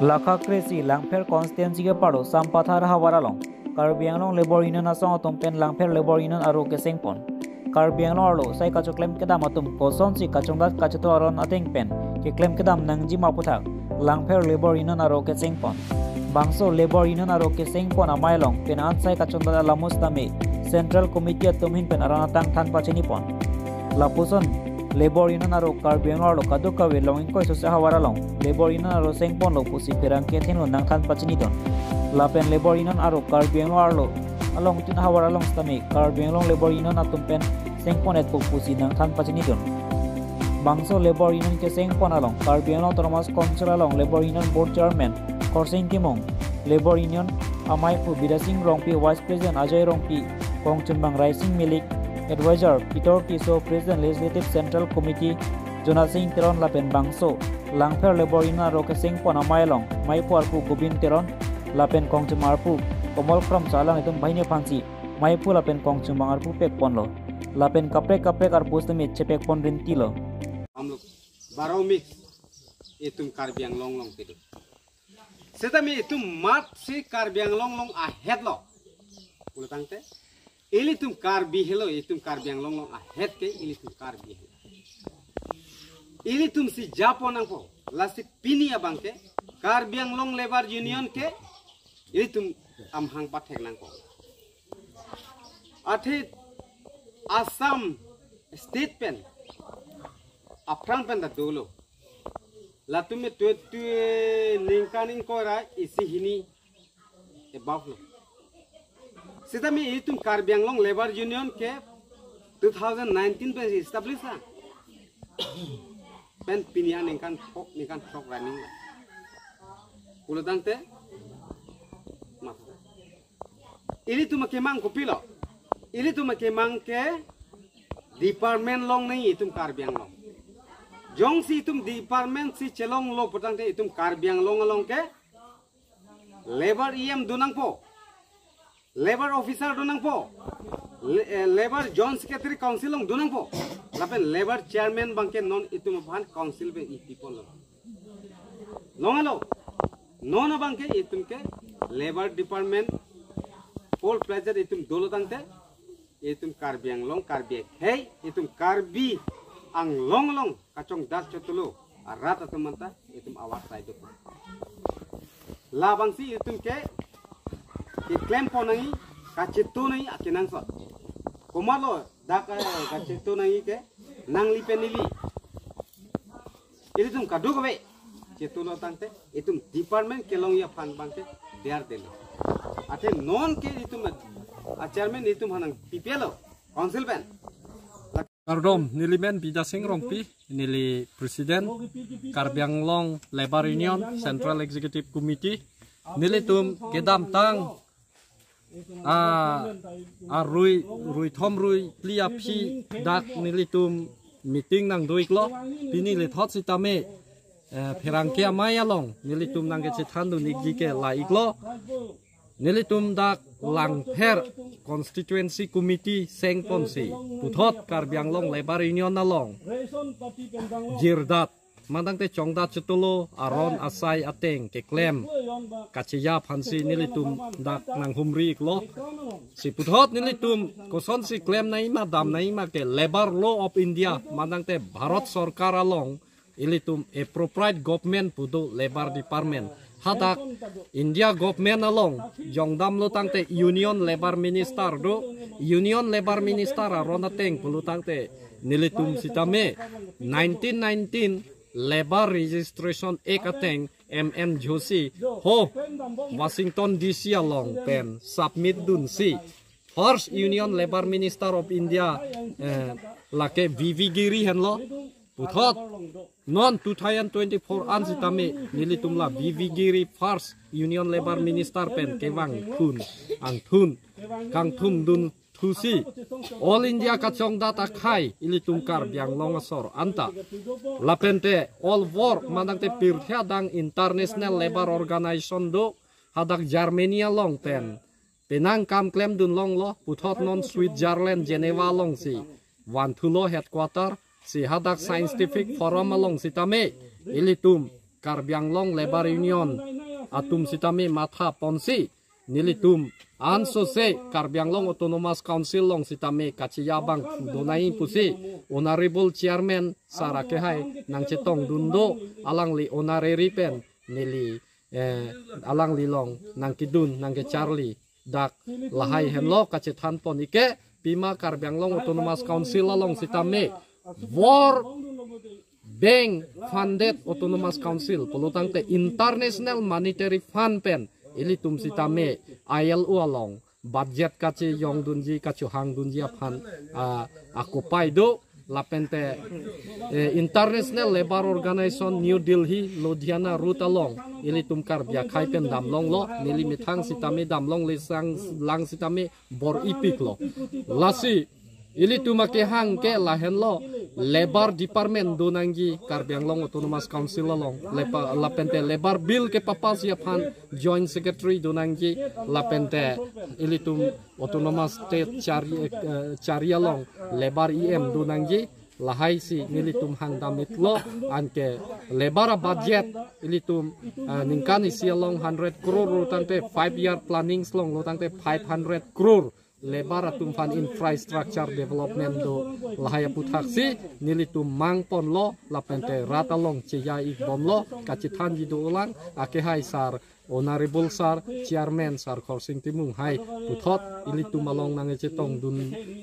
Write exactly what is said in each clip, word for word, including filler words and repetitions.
Lakha kre-isi Langpher constituency keparlo Sampathar havar along Karbi Anglong Labour Union asong atum pen Langpher Labour Union aro kesengpon. Karbi Anglong arlo sai kachoklem kedam atum kosonsi kachongdat kacheto aron ateng pen keklem kedam nangji ma aputhak Langpher Labour Union aro kesengpon. Bangso Labour Union aro kesengpon amei along penang an sai kachongdat alamo sitame Central Committee atum ahin pen aron atang than pachinipon. Lapuson Labour Union aro Karbi Anglong arlo kadokave long ingkoi sose havar along Labour Union aro sengponlo pusi pherangke athenlo nangthan pachinidun. Lapen Labour Union aro Karbi Anglong arlo alongtin havar along sitame Karbi Anglong Labour Union atum pen sengpon-etpo pusi nangthan pachinidun. Bangso Labour Union kesengpon along Karbi Anglong Autonomous Council along Labour Union Board Chairman Khorsing Timung, Labour Union ameiphu Bidya Sing Rongpi, Vice President Ajoy Rongpi, kongchumbang Raising Milik, Advisor Peter Tisso, President Legislative Central Committee Jona Sing Teron lapen bangso Langpher Labour Union aro kesengpon amei along meiphu arpu Gobind Teron lapen kongchumbang arpu Komol Kramsa alanglitum banghini aphansi meiphu lapen kongchumbang arpu pekponlo. Lapen kaprek kaprek arpu sitame chepekpon rintilo. हम लोग बारह मिक्स ये तुम कार्बी आंगलोंग लोंग के दो। Sitame itum mat si Karbi Anglong along ahet lo. Pulotangte, ilitum Karbi helo, itum Karbi Anglong along ahet ke ilitum Karbi helo. Ilitum si japon nangpo, lasi pini abang ke Karbi Anglong Labour Union ke ilitum amahang pathek nangpo. Athe Assam State pen aphrang pen ta dolo. Latum me tue tue ningkan ingkoi ra isi hini above lo. Sitame itum Karbi Anglong Labour Union ke two thousand nineteen pen establish la. Pen pini aningkan throk, ningkan throk running la. Pulotangte, ma. Ilitum akemang kopilo. Ilitum akemang ke department longnang itum Karbi Anglong. Jongsi itum department si chelonglo pulotangte itum Karbi Anglong along ke Labour E M do nangpo. Labour officer do nangpo. Le-, eh, Labour Joint Secretary Council along do nangpo. Lapen Labour Chairman abang ke non itum aphan Council pen ipi ponlo. Longlo. Non abang ke itum ke Labour Department full fledged itum dolo tangte itum Karbi Anglong, Karbi akhei, itum Karbi Anglong along kachongdat chotolo arat atum anta itum awar sai do. Labangsi itum ke keklem pon nangji, kacheto nangji akenangsot. Komatlo dak, eh, kacheto nangji ke nangli pen neli. Ilitum kadokave cheto lo tangte itum department kelongji aphan abang ke diar delo. Athe non ke itum a chairman itum hanang pipelo Council pen. Kardom, neli men Bidya Sing Rongpi, neli President Karbi Anglong Labour Union Central Executive Committee. Nelitum kedamtang a, a rui, rui thom rui phli aphi dak nelitum meeting nangdo-iklo. Pini lethot sitame, eh, pherangke amei along nelitum nangkechethandun-ikji ke la-iklo. Nelitum dak Langpher Constituency Committee sengponsi puthot Karbi Anglong Labour Union along jirdat mantangte chongdat chotolo aron asai ateng keklem kacheja aphansi nelitum dak nanghumri-iklo. Si puthot nelitum kosonsi klem nangji ma dam nangji ma ke Labour Law of India mantangte Bharat Sorkar along ilitum appropriate government pu do Labour Department. Hadak India government along jongdamlo tangte Union Labour Minister do. Union Labour Minister aron ateng pulo tangte nelitum sitame nineteen nineteen Labour Registration Act ateng M N Joshi ho Washington D C along pen submit dunsi first Union Labour Minister of India, eh, lake V V Giri henlo. Puthot non two thousand twenty-four an sitame nelitum la V V Giri first Union Labour Minister pen kevang thun, angthun kangthum dun thusi All India kachongdat akhai ilitum Karbi Anglong asor anta. Lapente all work mantangte pirthe adang International Labour Organization do hadak Germany along pen penang kam klemdun longlo, puthot non Switzerland Geneva alongsi vanthulo headquarter. Si hadak Scientific Forum along sitame ilitum Karbi Anglong Labour Union atum sitame matha ponsi nelitum ansose Karbi Anglong Autonomous Council along sitame kacheja abang donai pusi Honorable Chairman Sir akehai nangchetongdun do, alangli honorary pen neli eh, alangli along nangkedun nangkecharli dak lahai henlo kachethan pon ik ke. Pima Karbi Anglong Autonomous Council along sitame World Bank funded Autonomous Council pulo tangte International Monetary Fund pen ilitum sitame I L O along budget kachejongdunji kachehangdunji aphan ah, akopai do. Lapente eh, International Labour Organization New Delhi Ludhiana route along ilitum Karbi akhai pen damlonglo, neli methang sitame damlongle, sang lang sitame bor-ipiklo. Lasi ilitum akehang ke lahenlo, Labour Department do nangji Karbi Anglong Autonomous Council along, lepa, lapente Labour Bill kepapasji aphan Joint Secretary do nangji, lapente ilitum Autonomous State chari, eh, chari along Labour E M do nangji, lahai si nelitum hang damitlo. Anke Labour a budget ilitum eh, ningkan isi along hundred crore lo tangte five year planning along lo tangte five hundred crore Labour atum aphan infrastructure development do, lahai aputhak si nelitum mang ponlo, lapente rat along cheja ik bomlo, kachethanji dolang, akehai Sir, Honorable Sir, Chairman Sir Khorsing Timung hai puthot ilitum along nangchetongdun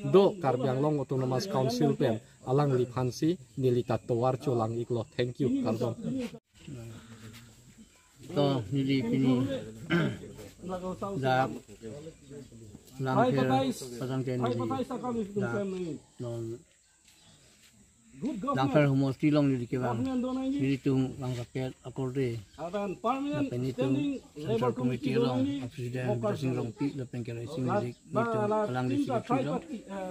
do Karbi Anglong Autonomous Council pen, alangliphan si neli ta tovar cholang iklo. Thank you, kardom. To neli pini dak Langpher padang ten neli dak non Langpher homosti along neli kevang, nelitum vangpet akorte, lapen nelitum Central Committee along a President Bidya Sing Rongpi lapen Kerai Sing Milik, nelitum alangli secretary lo,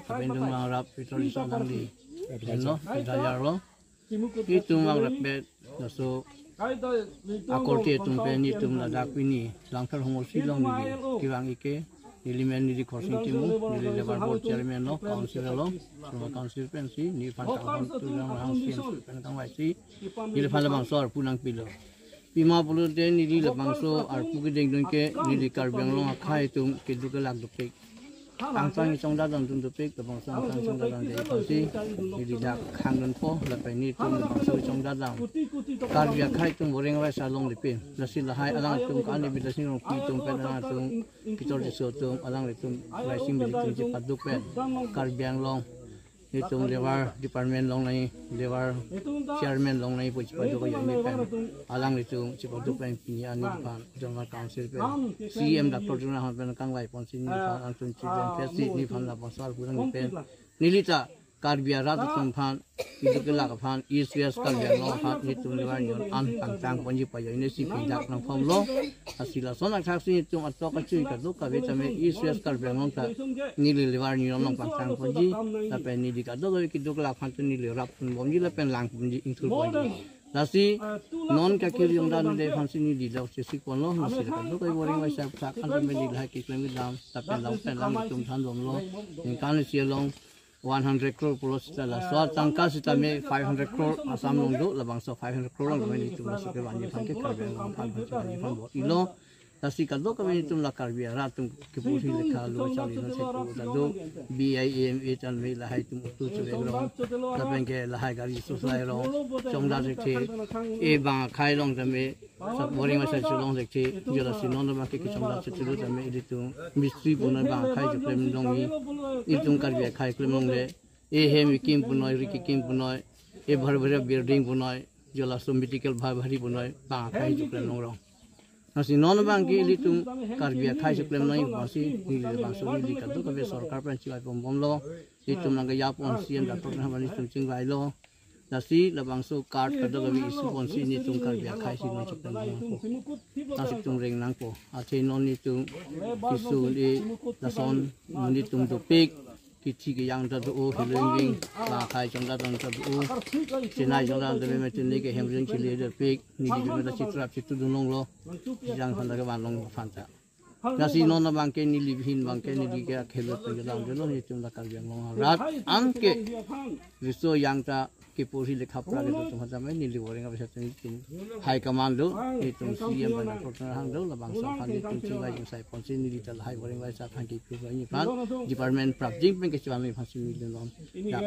lapen nelitum vangrap Peter Ison alangli, lapen lo Peter Yar lo, nelitum vangrapet, laso akorte atum pen nelitum ladak pini Langpher homosti along neli kevang ik ke, neli men neli Khorsing Timung, neli Labour Board Chairman lo, Council lo, Sonoma Council pensi, neliphan kanghon tulang hang C M pen kangvaisi, neliphan labangso arpu nangpilo. Pima pulote neli labangso arpu kedengdun ke, neli Karbi Anglong akhai atum keduk kelak dopik, angtan chongdat dam atum dopik, labangso angtan chongdat dam dei aphansi neli dak hangdunpo, lapen nelitum labangso chongdat dam Karbi akhai atum voreng vaisa longlepin. Lasi lahai alangtum ka-an ni Bidya Sing Rongpi atum pen alangtum Kitor Tisso atum, alanglitum Kerai Sing Milik atum chepaduk pen, Karbi Anglong nelitum Labour Department longnoi, Labour Chairman longnoi pu chepaduk ajoine pen, alanglitum chepaduk pen pini an neliphan Zonal Council pen C E M Doctor Tuliram Ronghang pen kangvai ponsi neliphan angtun chidon pesi neliphan labangso arpu nangpi pen, neli ta Karbi arat atum aphan, keduk kelak aphan, East West Karbi Anglong aphan, nelitum Labour Union an pangtang ponji pu ajoine si pini dak nangphonglo. Lasi lason athak si nelitum atok achui kadokave tame East West Karbi Anglong ta neli Labour Union along pangtang ponji, lapen neli kadokave keduk kelak aphan ta neli rap pon bomji, lapen lang ponji, ingthur ponji. Lasi non kakirjong dan de aphansi neli dak chesik ponlo, lasi kadokave voreng vaisa aputhak an tame neli lahai keklem kedam, lapen dak pen alanglitum than bomlo, ningkan isi along one hundred crore pulo seta laso atangka sitame five hundred crore Assam along do, labangso five hundred crore along nelitum laso kevanji aphan ke Karbi Anglong aphan, aphan kevanji aphan bor-ilo. Lasi kadokave nelitum la Karbi arat atum kepu si lekha lo charli non se pu ta do, B I M A tan me lahai atum utu chule rong, lapen ke lahai gari suslai rong, chongdat thekthe, e bang akhai along tame, sab voreng vaisa cholong thekthe, jo lasi non abang ke kechongdat thekthe lo tame ilitum mistri punoi bang akhai cheklem longji, ilitum Karbi akhai klem longle, e hem kekim punoi, ri kekim punoi, e bhari bhari building punoi, jo laso medical bhari bhari punoi, bang akhai cheklem longrong. Lasi non abang ke ilitum Karbi akhai cheklem nangji aphansi neli labangso neli kadokave sorkar pen chingvai pon bomlo, ilitum nangkeja pon C E M Doctor Tuliram Ronghang aphan nelitum chingvailo. Lasi labangso card kadokave issue ponsi nelitum Karbi akhai si non cheklem nangpo, nangchetum reng nangpo. Athe non nelitum keso le lason nelitum dopik, kithi kejang ta do, heloing wing, bang akhai chongdat dam ta do, chenai chongdat dam ta me tini ke hem ring chili dopik, neli dopik ta chitrap chitudun longlo, jang aphan ta kevan long aphan ta. Lasi non abangke neli ahin abangke neli ke akhelo pen kedam jolo, netum la Karbi Anglong arat anke riso yang ta keporhi lekha pura kedo atum hatam neli voreng abesa netum high command do, netum C M pen apot hang do, labangso aphan netum chingvai jingsai ponsi neli ta lahai voreng vaisa aphan ke pu nephan department prapjin pen kechevang nephan si neli non. Ya,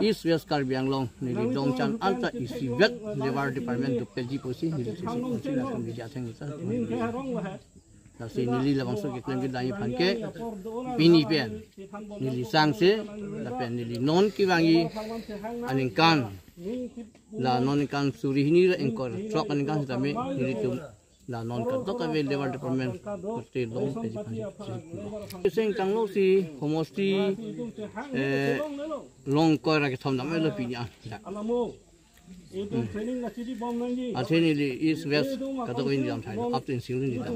East West Karbi Anglong neli dongchan anta isivek labour department dopetji pusi neli tusi ponsi latum media athengta. Lasi neli labangso keklem kedam aphan ke pini pen neli sangse lapen neli non kevangji aningkan, la non aningkan suri hini ra ingkoi ra throk aningkan sitame nelitum la non kadokave labour department korte longpeji aphan. Seng tanglo si homosti, eh, long ingkoi ra kethom damlo pini an. Ya. Athe neli East West kadokave neli damthailo, up to N C L neli dam.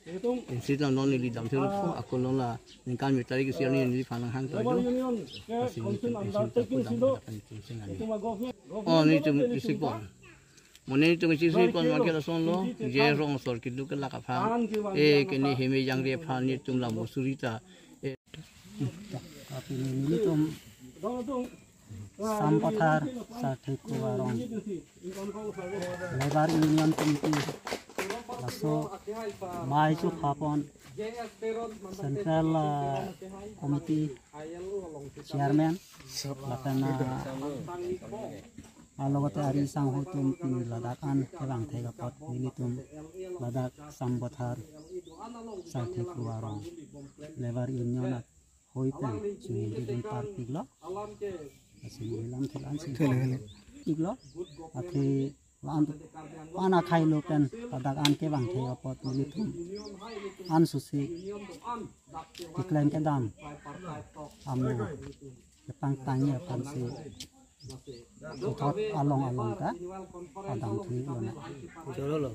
N C L ta non neli damthelo, ako non la ningkan me tarik isi arni neliphan nanghang toilo. Lasi netum N C L ta ako dam, netum seng ani. Oh, netum district pon. Mo netum district pon abangke lasonlo, je rong asor kedo kelak aphan, eh, kene heme jangre aphan netum la mo suri ta, eh. Apini nelitum Sampathar Sarthe Kro Arong Labour Union Committee, laso mai chophapon Central, ah, Committee Chairman, lapen, ah, alogote ari sangho atum pini ladak an kevang thek apot nelitum ladak Sampathar Sarthe Kro Arong Labour Union ahoi pen chingri dun parpiklo. Lasi neli lamthe la-an si. Thele, thele. Iklo. Athe la-an, la-an akhai lo pen ladak an kevang thek apot nelitum anso si keklem kedam amo kepangtangji aphan si puthot along along ta padam thu lonang. Jolo lo.